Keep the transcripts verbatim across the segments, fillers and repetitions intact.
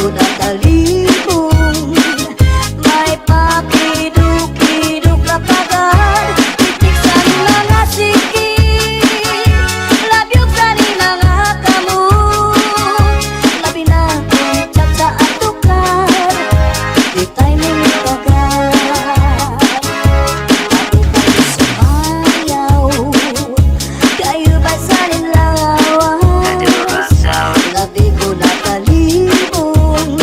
Natalibong, may papidok-idok ka pagad, titik san mga siki, labyog san mga kamot, labi na kon chat sa atukar, di timing pagad. Ako pa'y sumayaw, kayo ba sa lawas? Labi ko natalibong,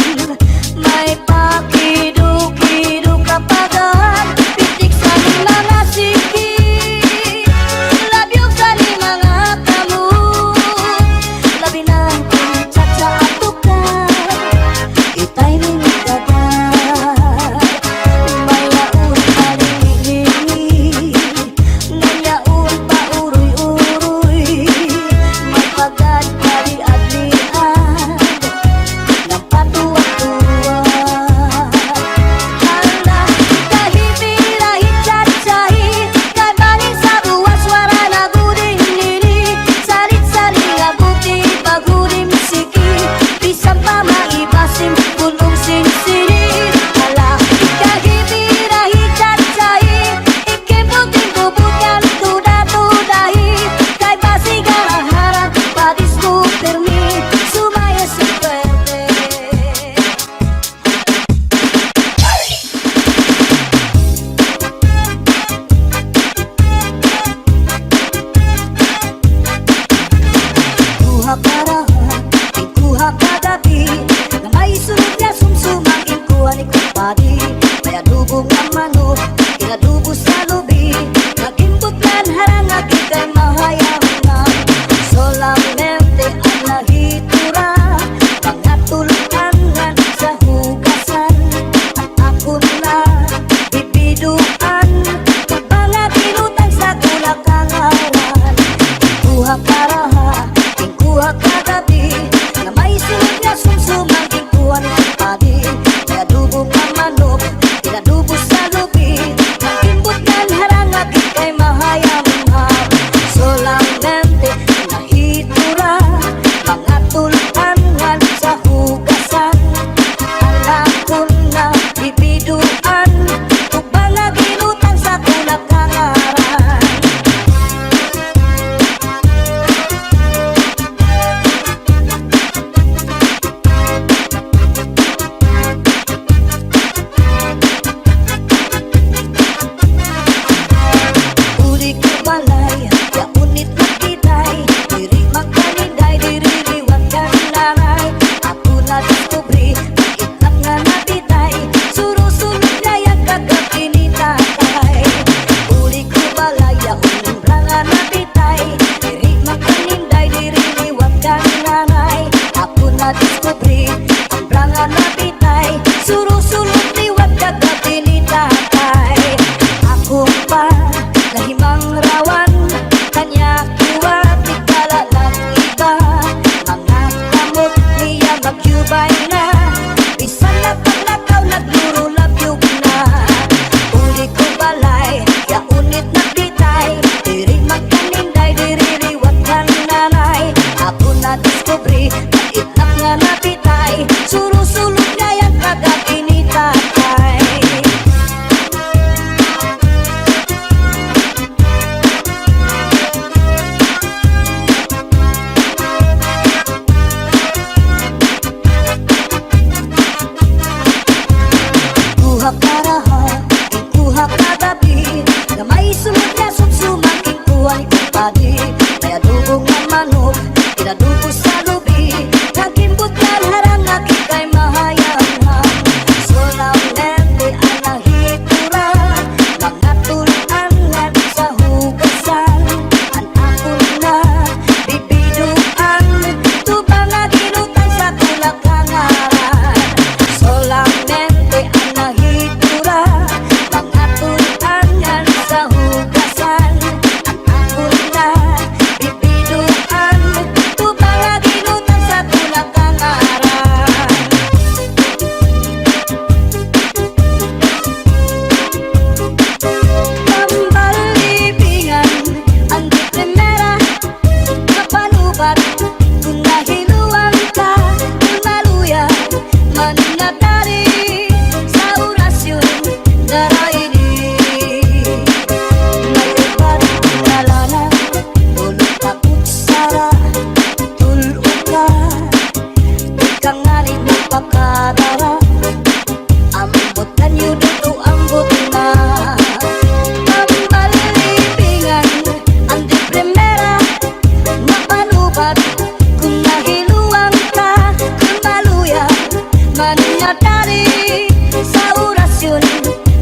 Dali sa orasyon,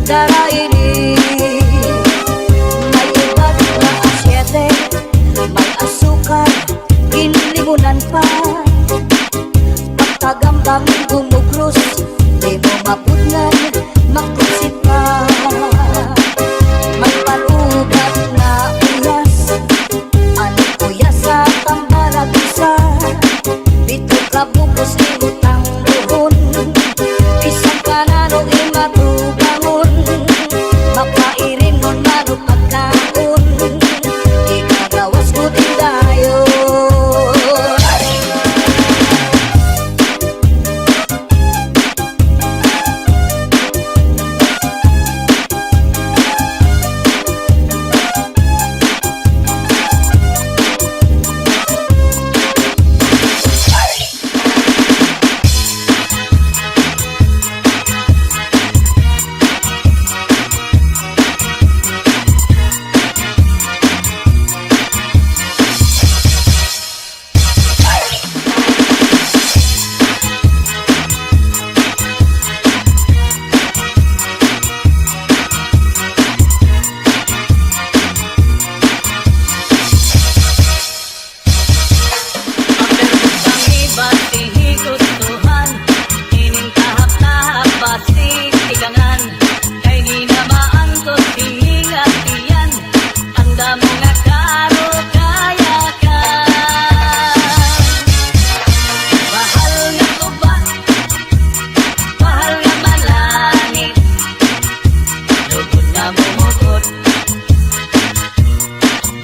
dara ini. May ubat nga asyete, may asukar, ginlimunan pa. Pagkagambang gumugros, di mo mapudngan, makusit pa. May parugat nga uyas, ano uyas sa tambalag usa. Dito ka bugos, di mo tangduhon. Bisan kanano imatubangon, mapairingon man o pagkaon, ikagawas ko din dayon. Ang verbong pangibat, ihi gustuhan, inin tahap-tahap, basi tikangan, kay hinamaan ko, tiningat iyan, an damo nga karukayakan. Bahal nga tuba, bahal nga malangit, lugod nga mumukot.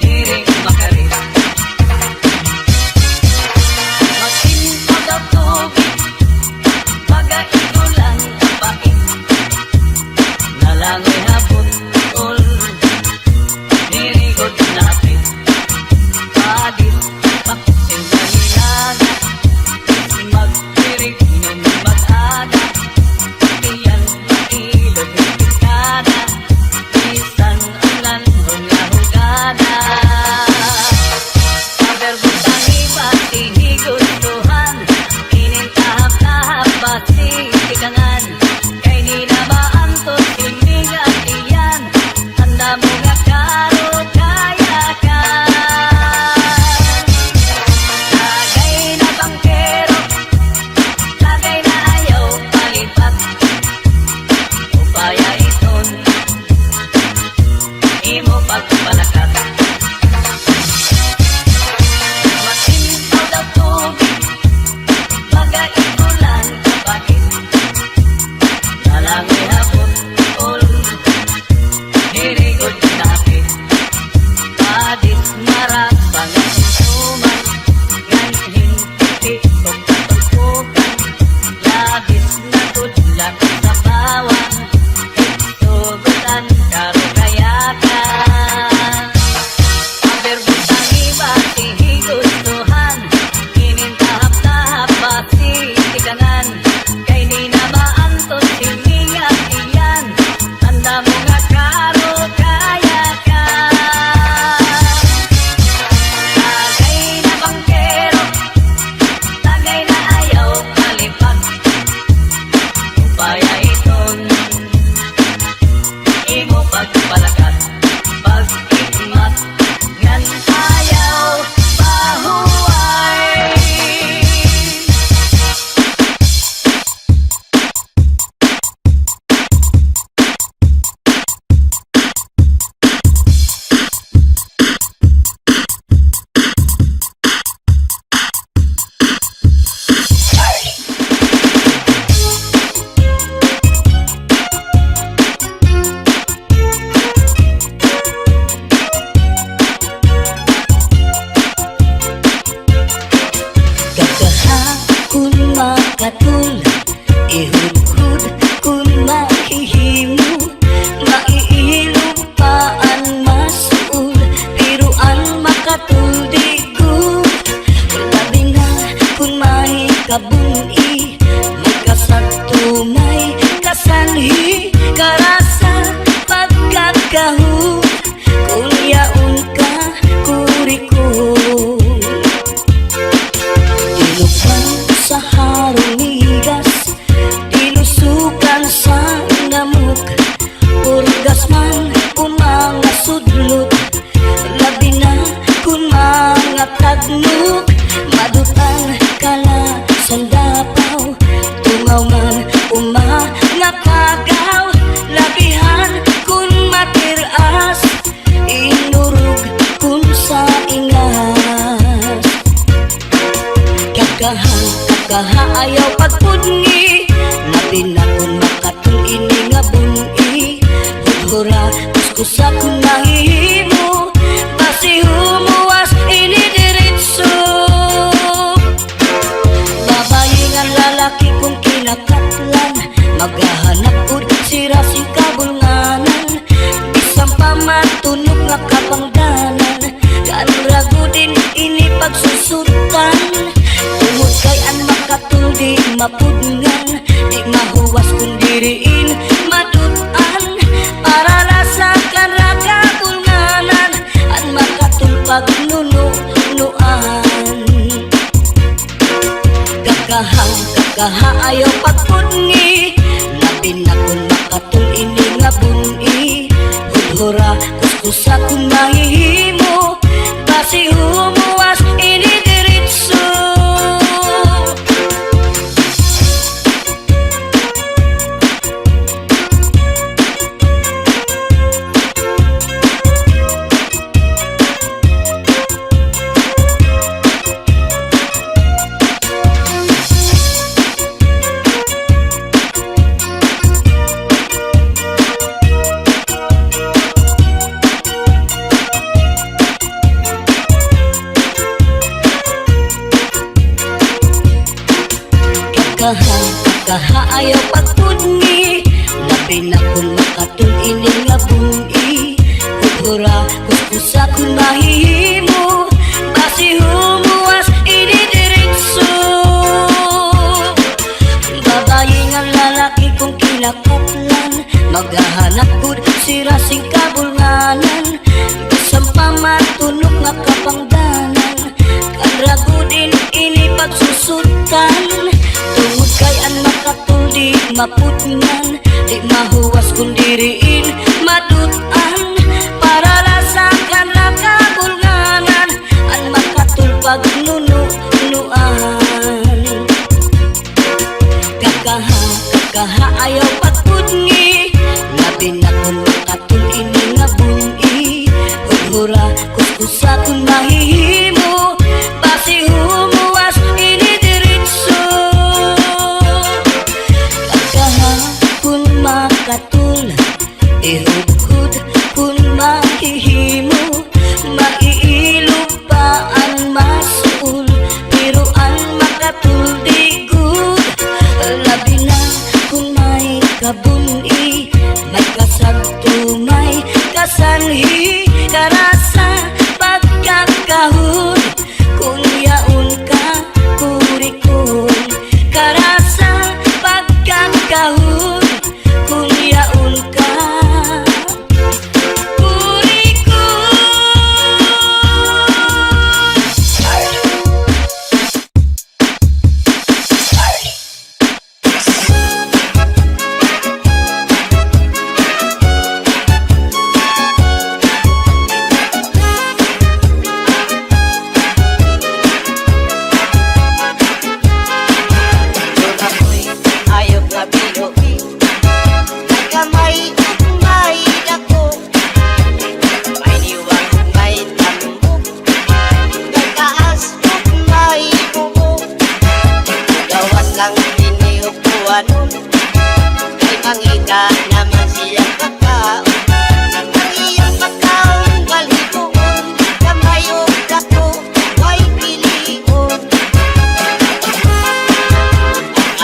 Diri makarit. Masin-aw daw tubig, baga igulang kapait. Nalangoy ha butol, diri gud napit. Padis paksin nga nilaga, magtirik nung mag-aga. Iyan mailog ni Tikada, bisan unan nga hugada. Sa verbong pangibat, ihi gustuhan, inin tahap-tahap, basi tikangan, kay hinamaan ko, tiningat iyan, an damo nga karukayakan. Lagay na bangkero, lagay na ayaw palipat. Upaya iton imo pagpalakat. Masin-aw daw tubig, baga igulang kapait. Nalangoy ha butol, diri gud napit. Padis marasa nga insuman, ngan hintiti og katulpokan. Labis na gud la man, umangapagaw, labihan kun matir-as, inurog kun sa ingas. Kakaha, kakaha, ayaw pagpudngi, labi na kun makatul ini nga bun-i. Hudhura, kuskusa kun mahihimo, basi humuwas ini diretso. Babayi ngan lalaki kon kinakatlan, maghahanap gud sira sin kabulnganan. Bisan pa man tunok nga kapangdanan, kan ra gud ini pagsusutan. Tungod kay an makatul di mapudngan, di mahuwas kon diri in madut-an. Para la sa kan ra kabulnganan, an makatul pagnununuan. Kakaha, kakaha, ayaw pagpudngi, labi na kon makatul ini nga bun-i. Hudhura, kuskusa kon mahihimo, basi humuwas ini diretso. Kakaha, kakaha, ayaw pagpudngi, labi na kon makatul ini nga bun-i. Hudhura, kuskusa kon mahihimo, basi humuwas ini diretso. Babayi ngan lalaki kon kinakatlan, maghahanap gud sira sin kabulnganan. Bisan pa man tunok nga kapangdanan, kan ra gud ini pagsusutan. Tungod kay an makatul di mapudngan, di mahuwas kon diri in madut-an. Para la sa kan ra kabulnganan, an makatul pagnununuan. Kakaha, kakaha, ayaw pagpudngi, labi na kon makatul ini nga bun-i. Hudhura, kuskusa kon mahihimo, basi humuwas ini diretso. Kakaha, kon makatul, ihudhud kon mahihimo, maiilob pa an masuol, pero an makatul di gud. Labi na kon may kabun-i, may kasadto, may kasanhi, karasa, pagkakahon. Kon yaon ka, kurikon, karasa, pagkakahon. Kon yaon ka, kurikon. Ako'y hayop nga binuhi, may kamay ug may dako, may liwag ug may tambok, may taas ug may bubong. Gawas lang dinhi ug kuwanon, kay mangita naman siya pagkaon. Ang iyang pagkaon, balhiboon, kamay ug dako, way pilion.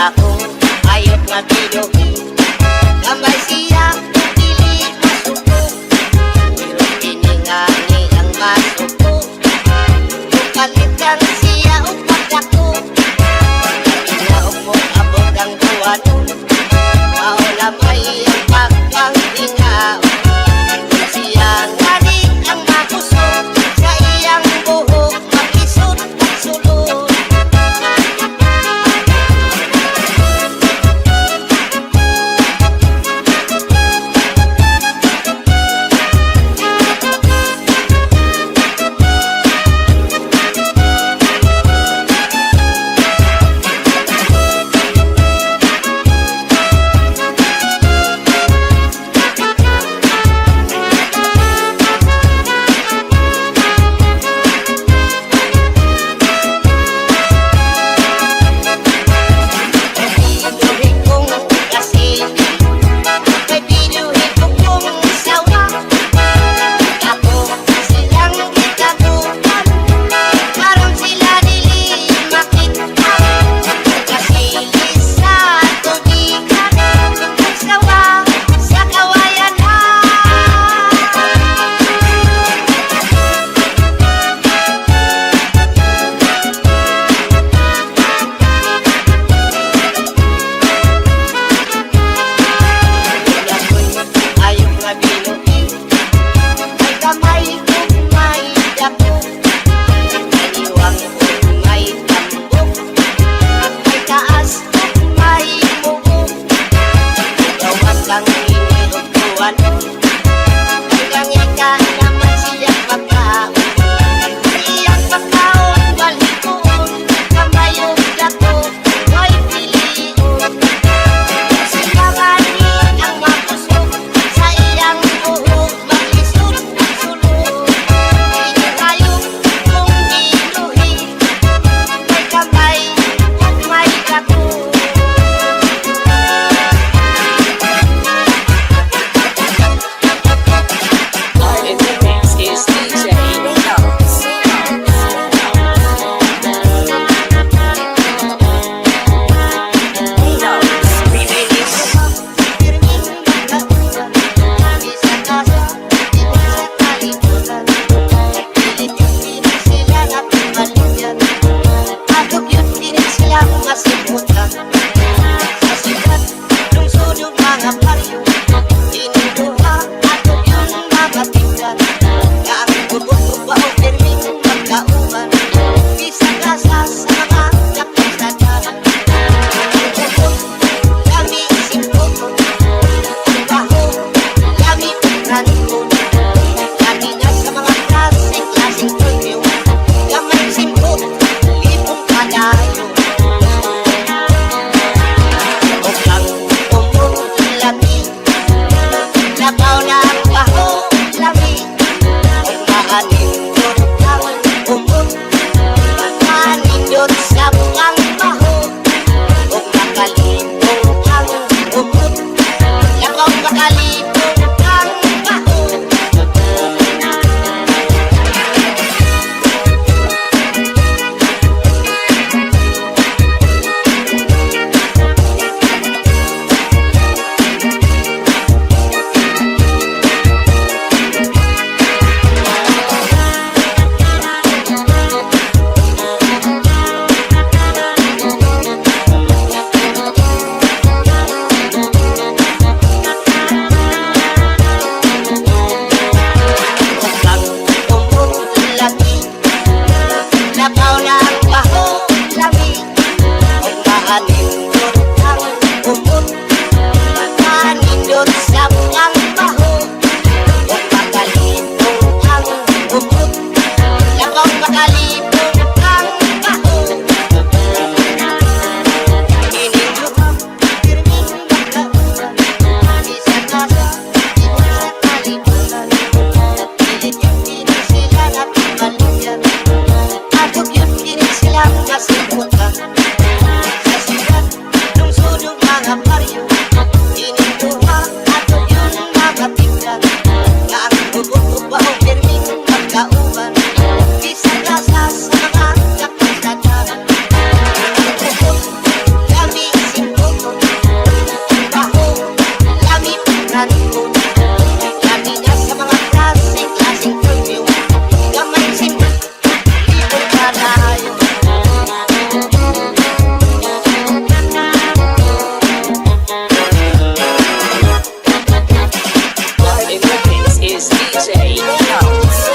Ang akong hayop nga binuhi, kamay siya, dili masuko. Pero kini nga iyang masuko, mopalit lang siya og pagdako. Hinaot mo abot ang kuwanon, mao na may iyang pagkanghingaon. Siya ngani ang makusog, sa iyang buhok makisod. Sulod. Live in the mix is D J House.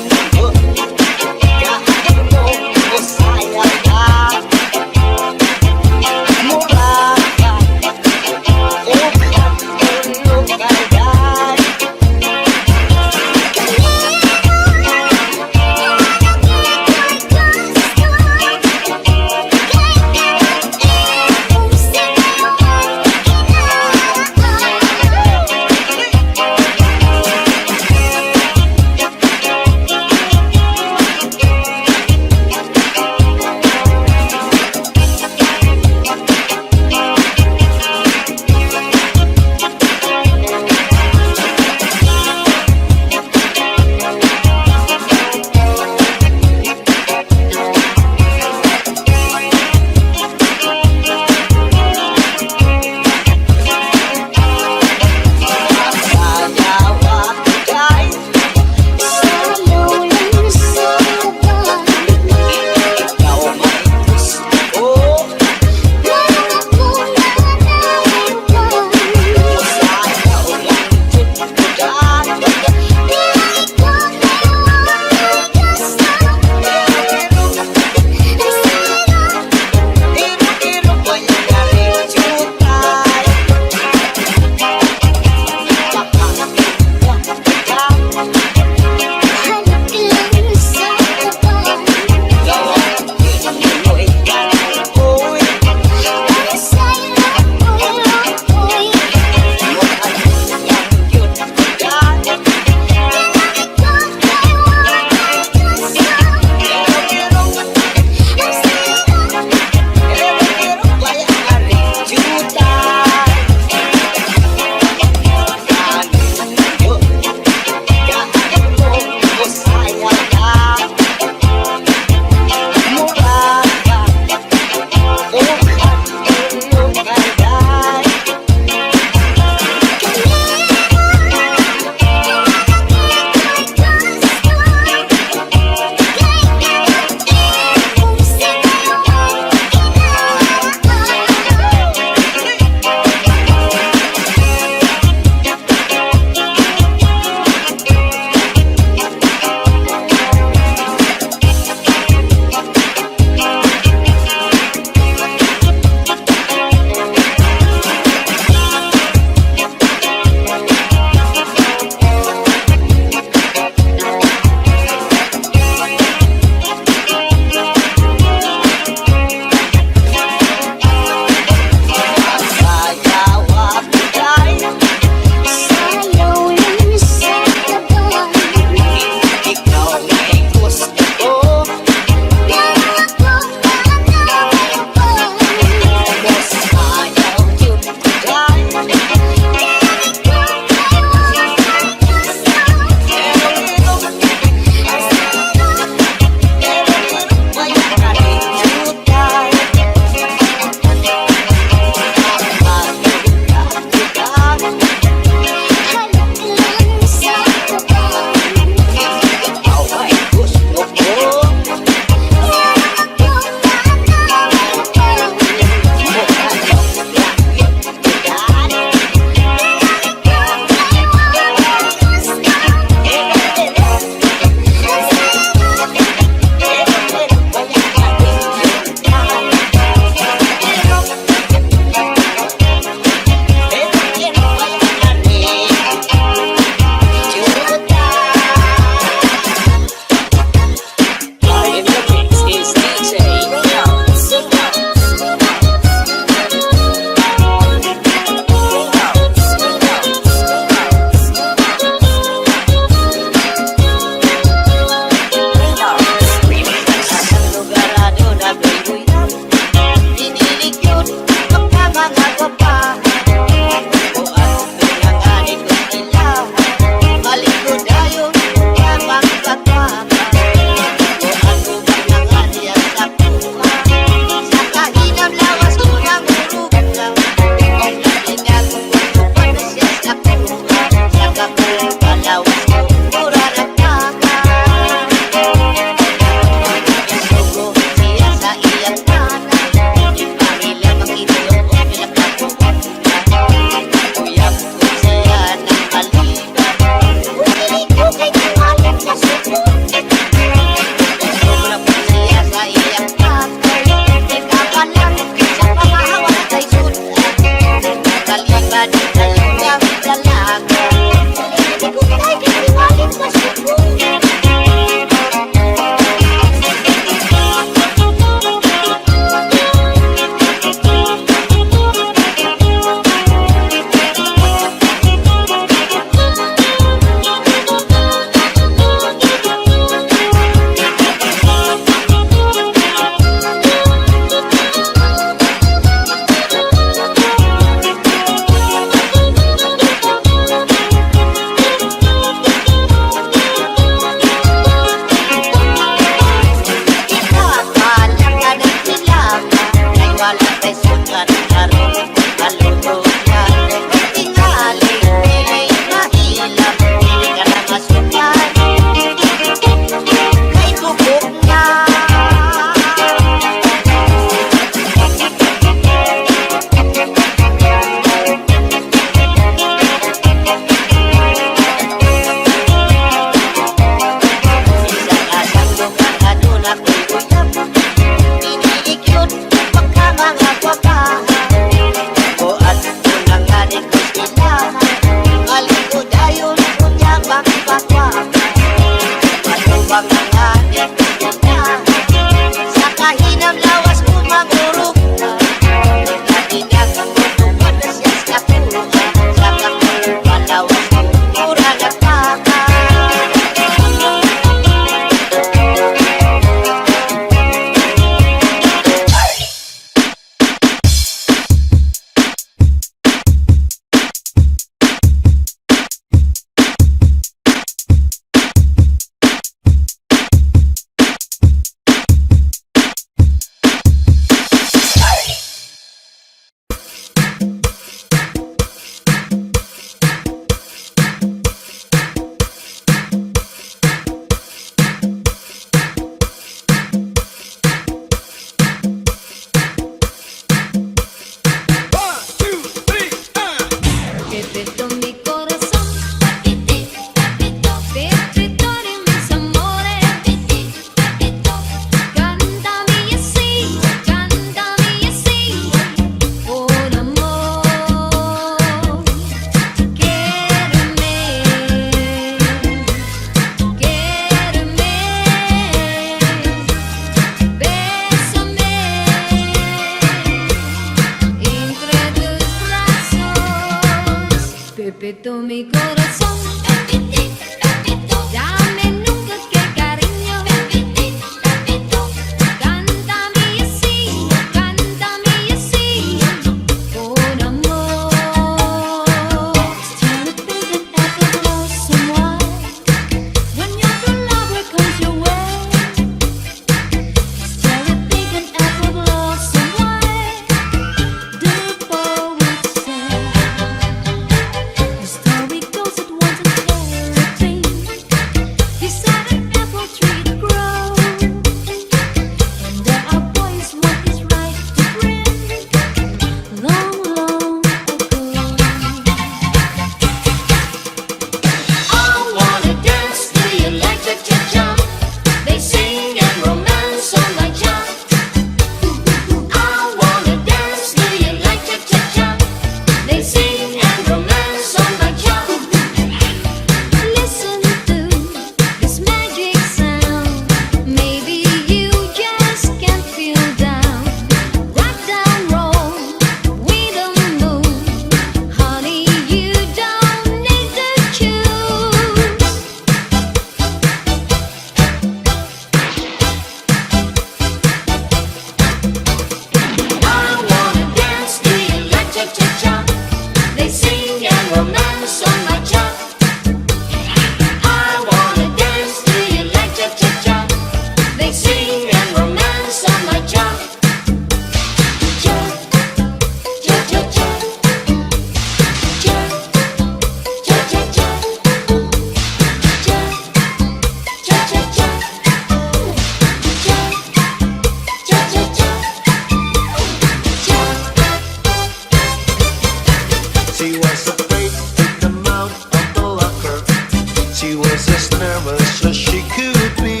As nervous as she could be,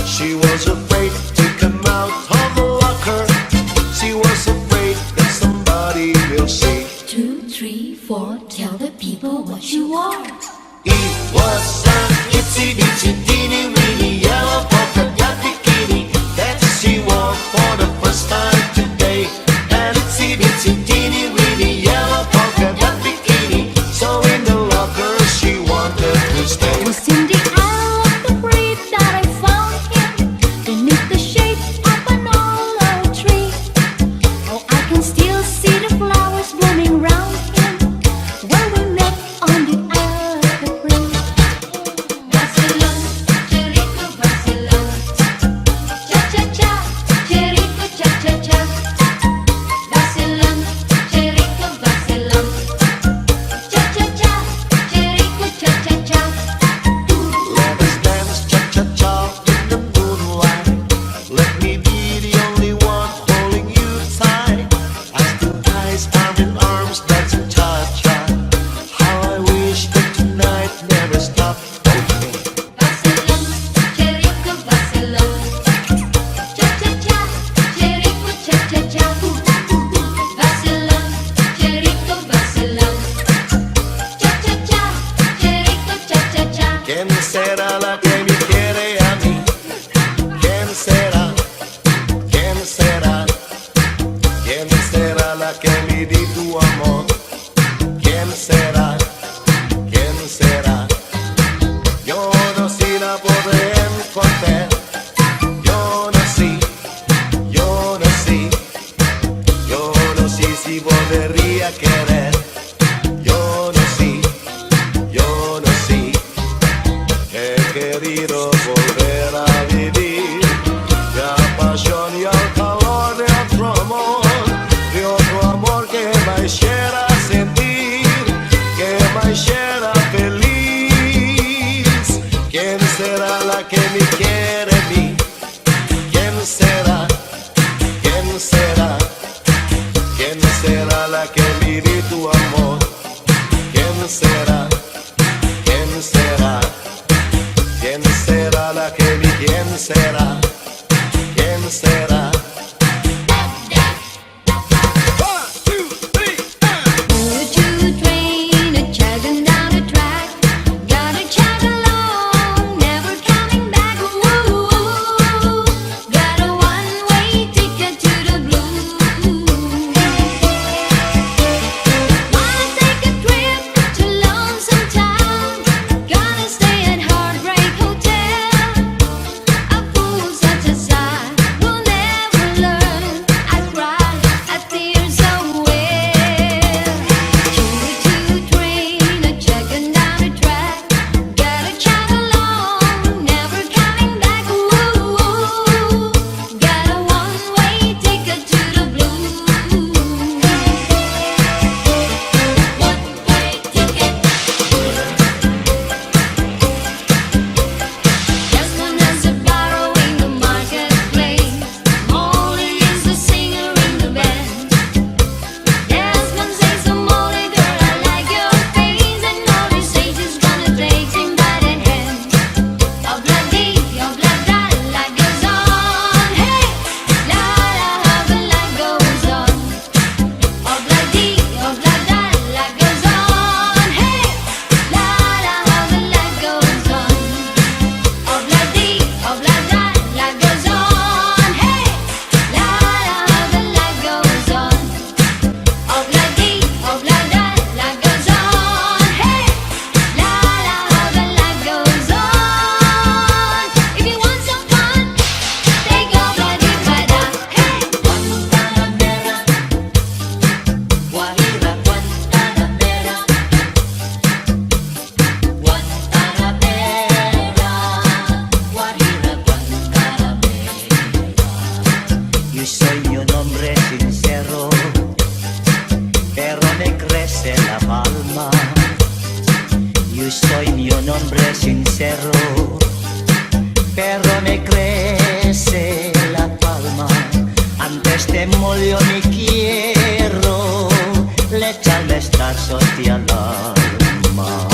she was afraid to come out of the locker. She was afraid that somebody will see. Two, three, four, tell the people what you are. It was an itsy bitsy teeny weeny yellow polka dot bikini that she wore for the first time today. An itsy bitsy teeny weeny yellow polka dot bikini. So in the locker she wanted to stay. It was in the eye of the breeze that I found him, beneath the shade of an old oak tree. Oh, I can still see the flowers blooming round him, where we met on the other bridge. Vacilón, chirico, vacilón. Cha, cha, cha, chirico, cha, cha, cha. Vacilón, chirico, vacilón. Cha, cha, cha, chirico, cha, cha, cha. Let us dance cha, cha, cha in the moonlight. Let me be the only one holding you tight. Eyes to eyes, arm in arms, dancing cha-cha. How I wish that tonight never stopped. Vacilón, chirico, vacilón. Cha-cha-cha, chirico, cha-cha-cha. Vacilón, chirico, vacilón. Cha-cha-cha, chirico, cha-cha-cha. ¿Quién será la que me quiere a mí? ¿Quién será? ¿Quién será? ¿Quién será la que me di tu amor? ¿Quién será? ¿Quién será? Yo no sé si la podré encontrar. Yo no sé, yo no sé, yo no sé si volvería a querer. Yo no sé, yo no sé. He querido volver a vivir la pasión y el calor de otro amor, de otro amor que me hiciera sentir, que me hiciera feliz. ¿Quién será la que me quiere a mí? ¿Quién será? ¿Quién será? ¿Quién será la que me di tu amor? ¿Quién será? ¿Quién será? ¿Quién será la que me, quién será? ¿Quién será? One, two, three, and choo-choo train a chugging down the track. Gotta chug along, never coming back. Ooh, got a one-way ticket to the blues. Wanna take a trip to Lonesome Town. Gonna stay at Heartbreak Hotel. A fool such as I will never learn. I cry, I tears away. Choo-choo train a chugging down the track. Gotta chug along, never coming back. Ooh, got a one-way ticket to the blues. One-way ticket. Just one as a borrow in the marketplace. Molly is the singer in the band. Desmond says to Molly, "Girl, I like your face," and Molly says she's gonna take him by the hand. Obladi, oblada, life goes on. Hey, la, la, how the life goes on. Obladi, oblada, life goes on. Hey, la, la, how the life goes on. Obladi, oblada, life goes on. Hey, la, la, how the life goes on. Obladi, oblada, life goes on. Hey, la, la, how the life goes on. If you want some fun, take Obladi by the hand. Hey. Guantanamera, Guajira, Guantanamera. Guantanamera, Guajira, Guantanamera. Yo soy mi un hombre sincero, pero me crece la palma. Yo soy mi un hombre sincero, pero me crece la palma. Antes de morir yo me quiero le echar los tazos de al alma.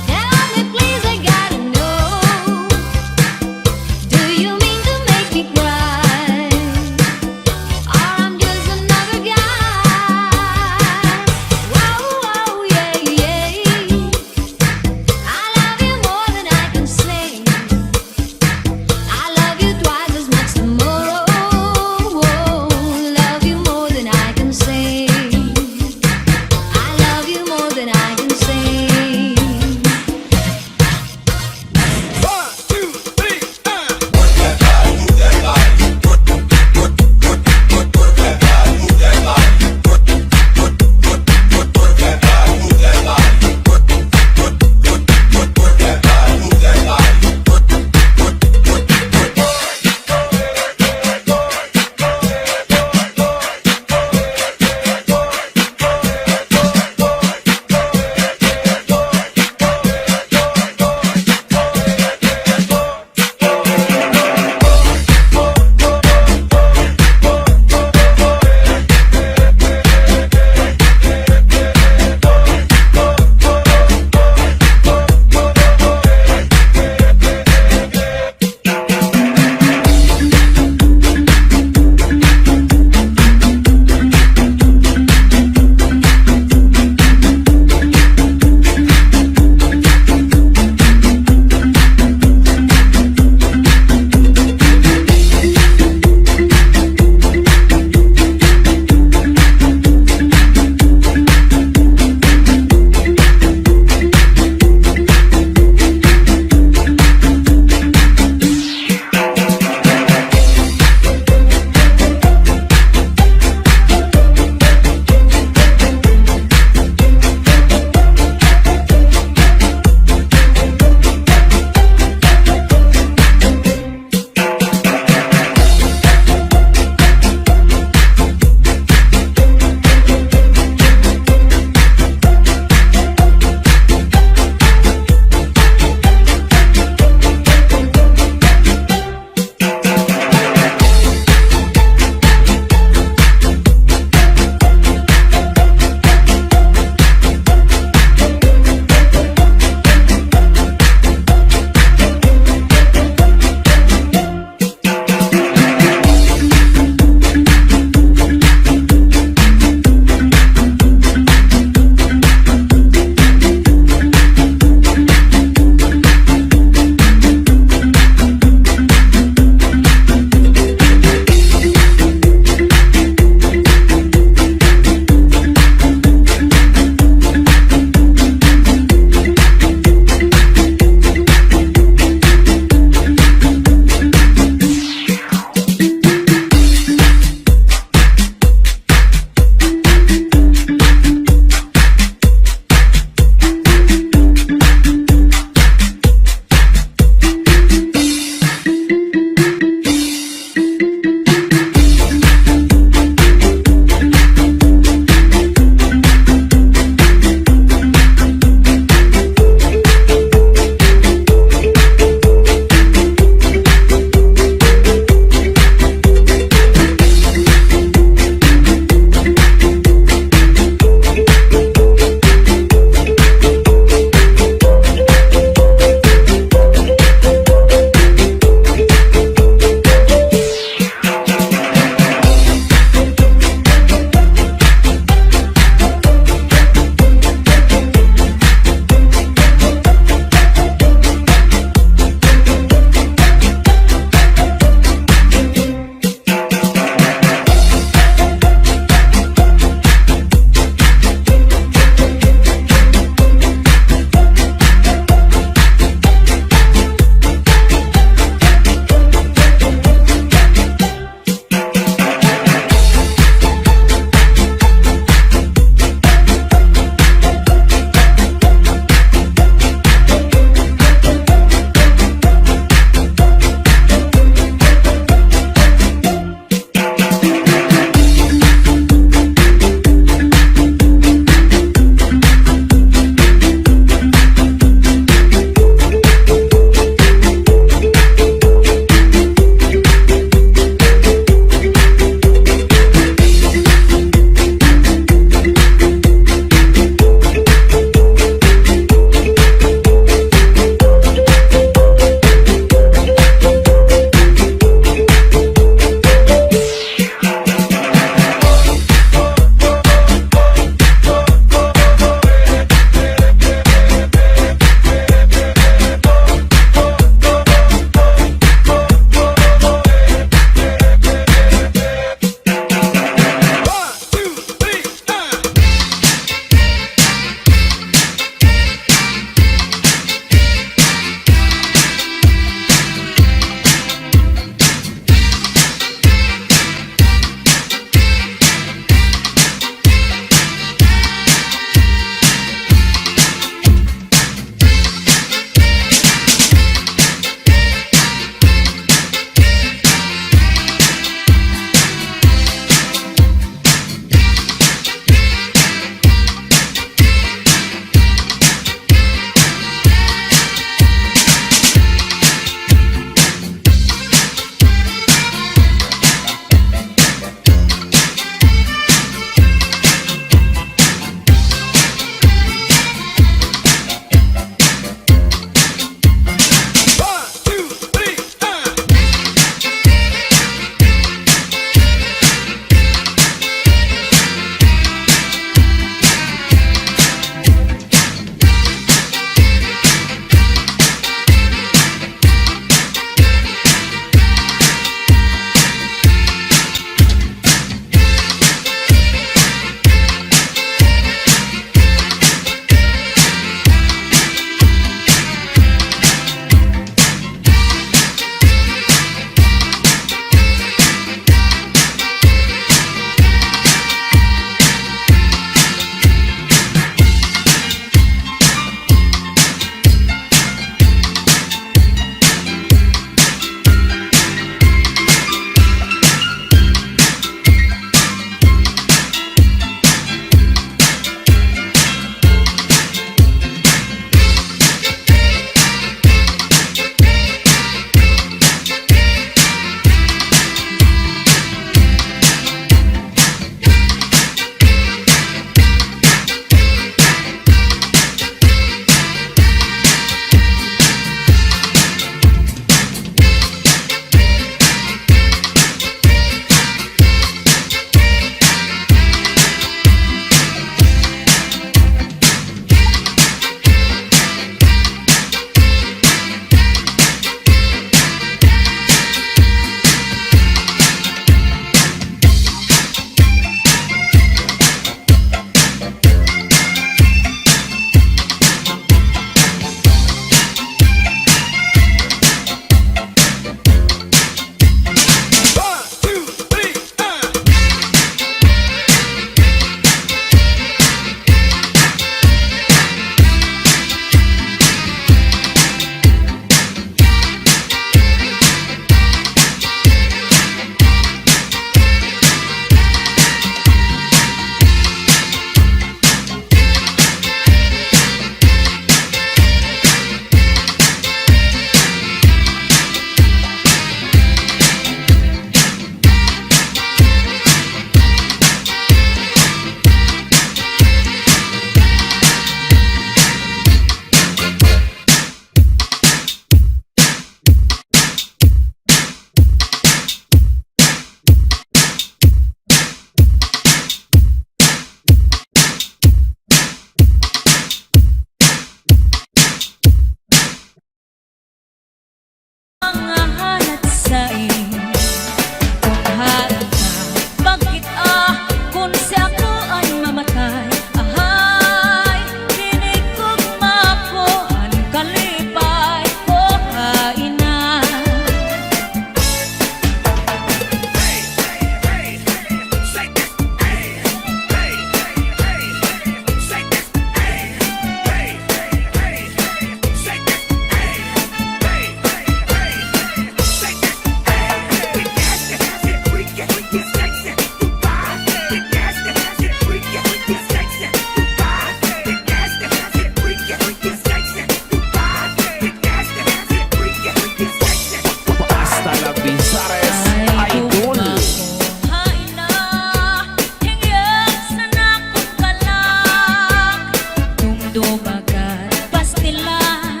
Tumagan, pastilan,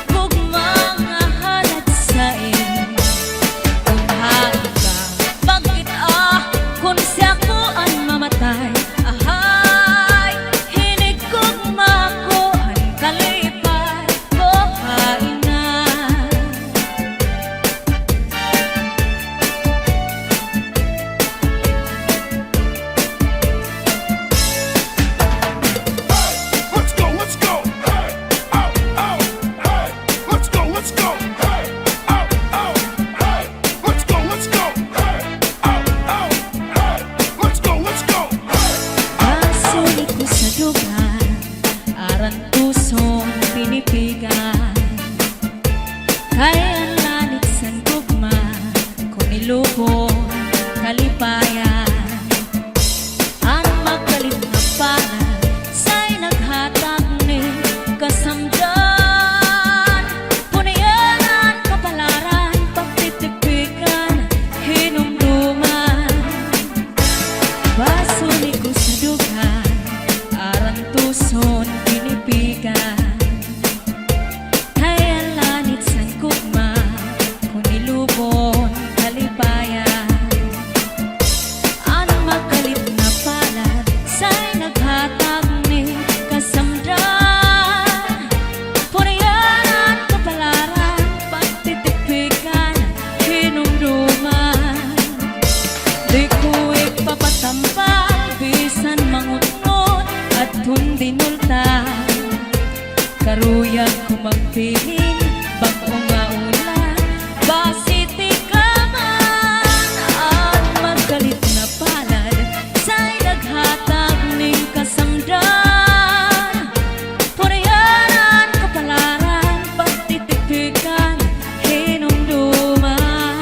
gugma nga halad sain. Kun hain ka magkit-a, kun siya ko an mamatay, ahay, hinig gugma ko an kalipay ko, hain na. Basuni ko sa dugan, arantuson, pinipigan. Kay an lanit san gugma, kon ilubon, kalipayan. An magkalit nga palad, say naghatag nin kasamdan. Punian an kapalaran, pagtitipikan, hinumduman. Basuni ko sa dugan, arantuson, pinipigan. Kay an lanit san gugma, kon ilubon, kalipayan. An magkalit nga palad, say naghatag nin kasamdan. Punian an kapalaran, pagtitipikan, hinumduman. Di ko ipapatambal, bisan mangutngot, adton dinulta. Karuyag ko magbilin, bag-o nga ulan, basi tikaman. An magkalit nga palad, say naghatag nin kasamdan. Punian an kapalaran, pagtitipikan, hinumduman.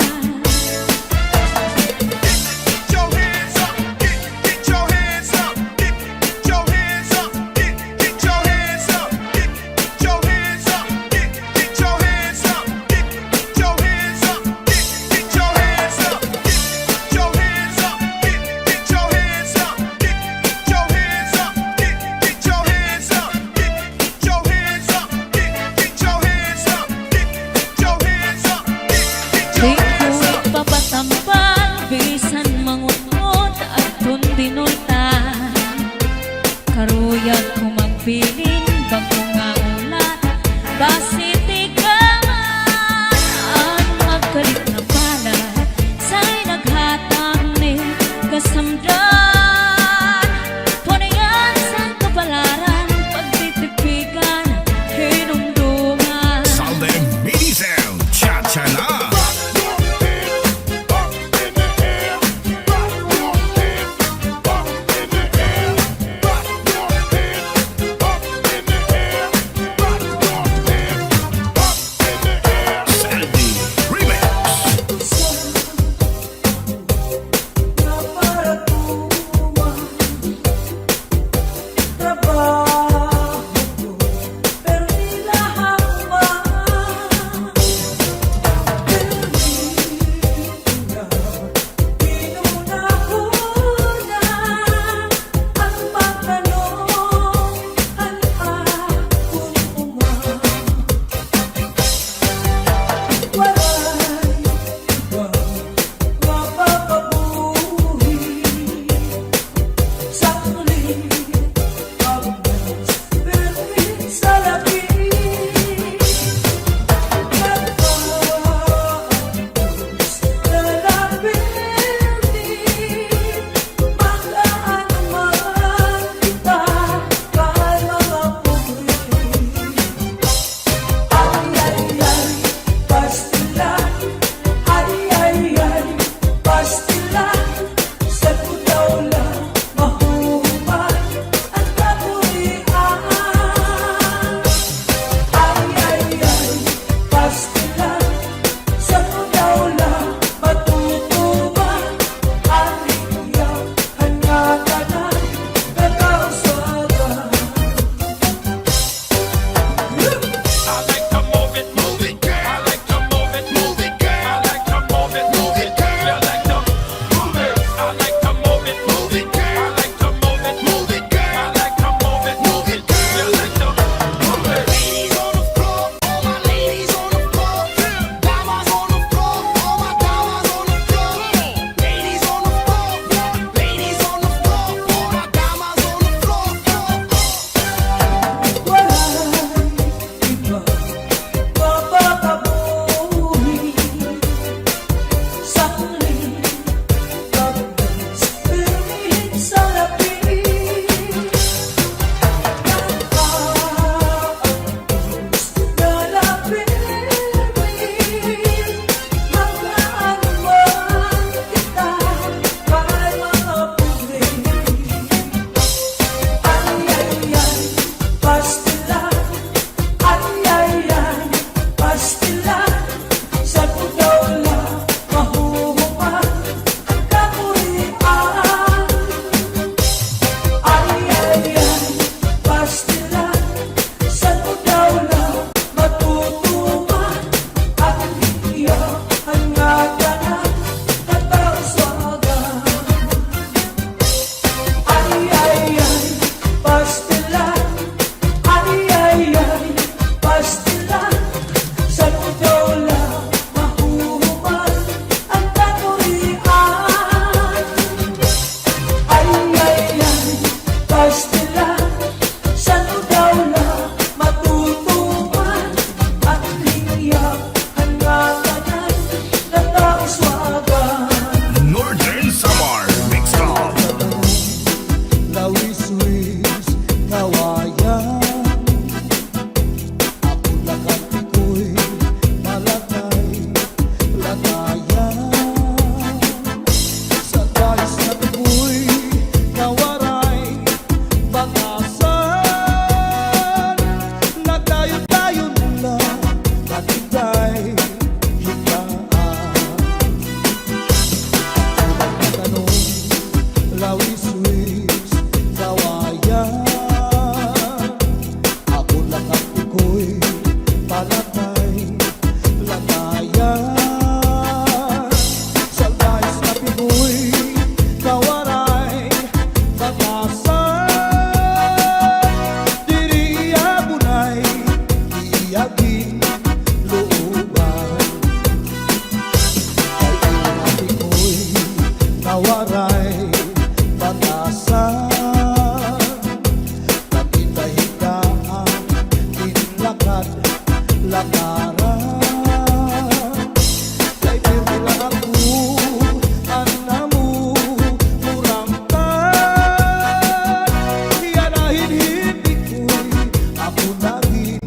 nagin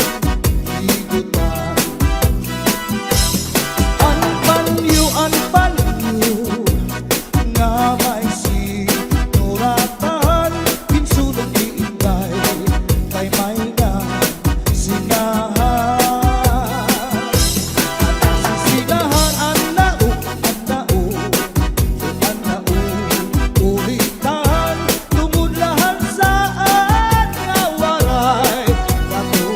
higutan. An panyo, an panyo nga may sinuratan, ginsunog ni Inday kay may nasingahan. An nasingahan, an naog, an naog, an naog, ulitan, tungod la han saad nga waray kato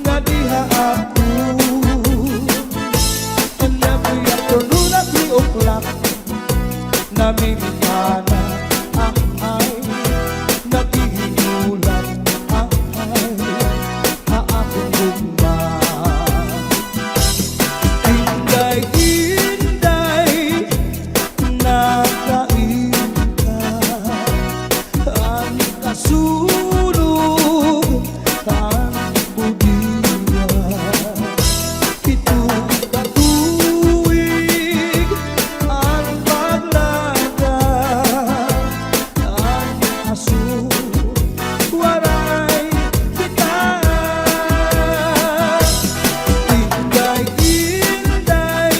Nga diha ako, and every afternoon at three o'clock, namimingana, ahay, naghihinulat, ahay, ha akon gugma. Inday, Inday, nakainta an kasunog han bodega. Pito ka tuig an paglata, an aso waray kita. Inday, Inday,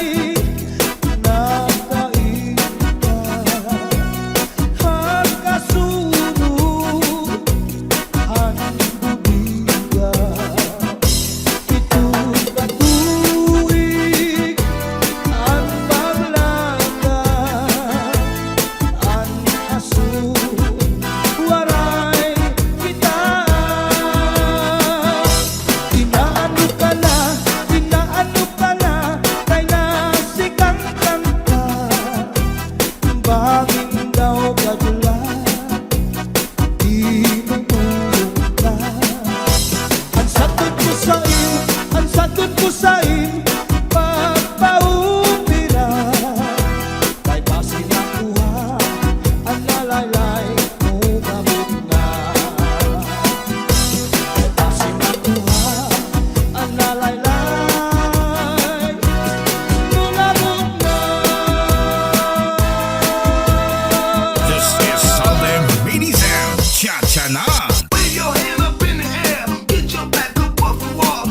nakainta han kasunog han bodega. Pito ka tuig an paglata, an aso waray kita. Inaano ka na, inaano ka na, kay nasikangkang ka. Bangin daw kadula, tinutulog ka. An satud ko sa im, an satud ko sa im pagpaupira, kay basi nakuha an nalaylay mo gabot na. Kay basi nakuha an nalaylay mo gabot na. This is Southern Mini Sound, Cha-Cha Na. Wave your hand up in the air, get your back up off the wall.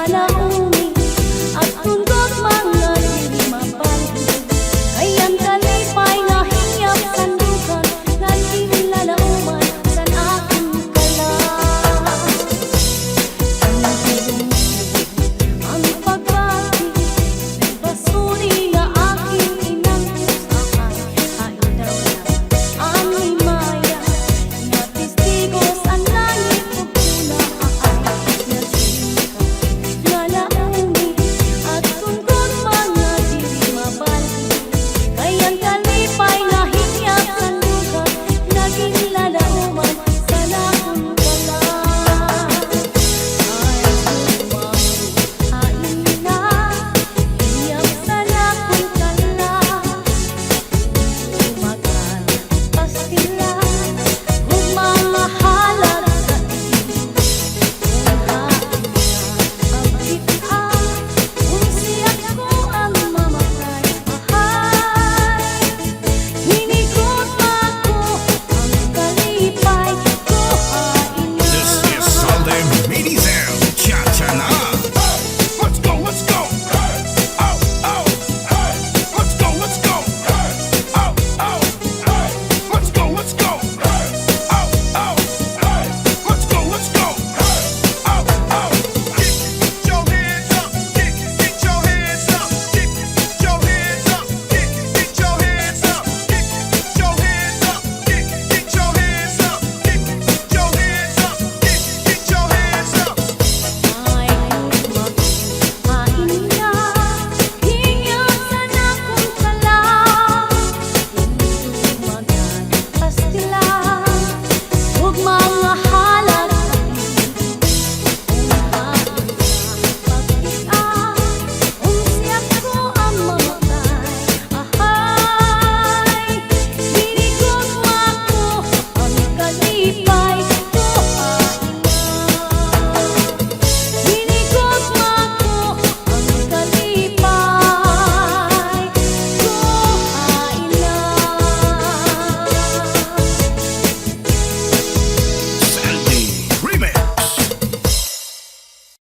Ano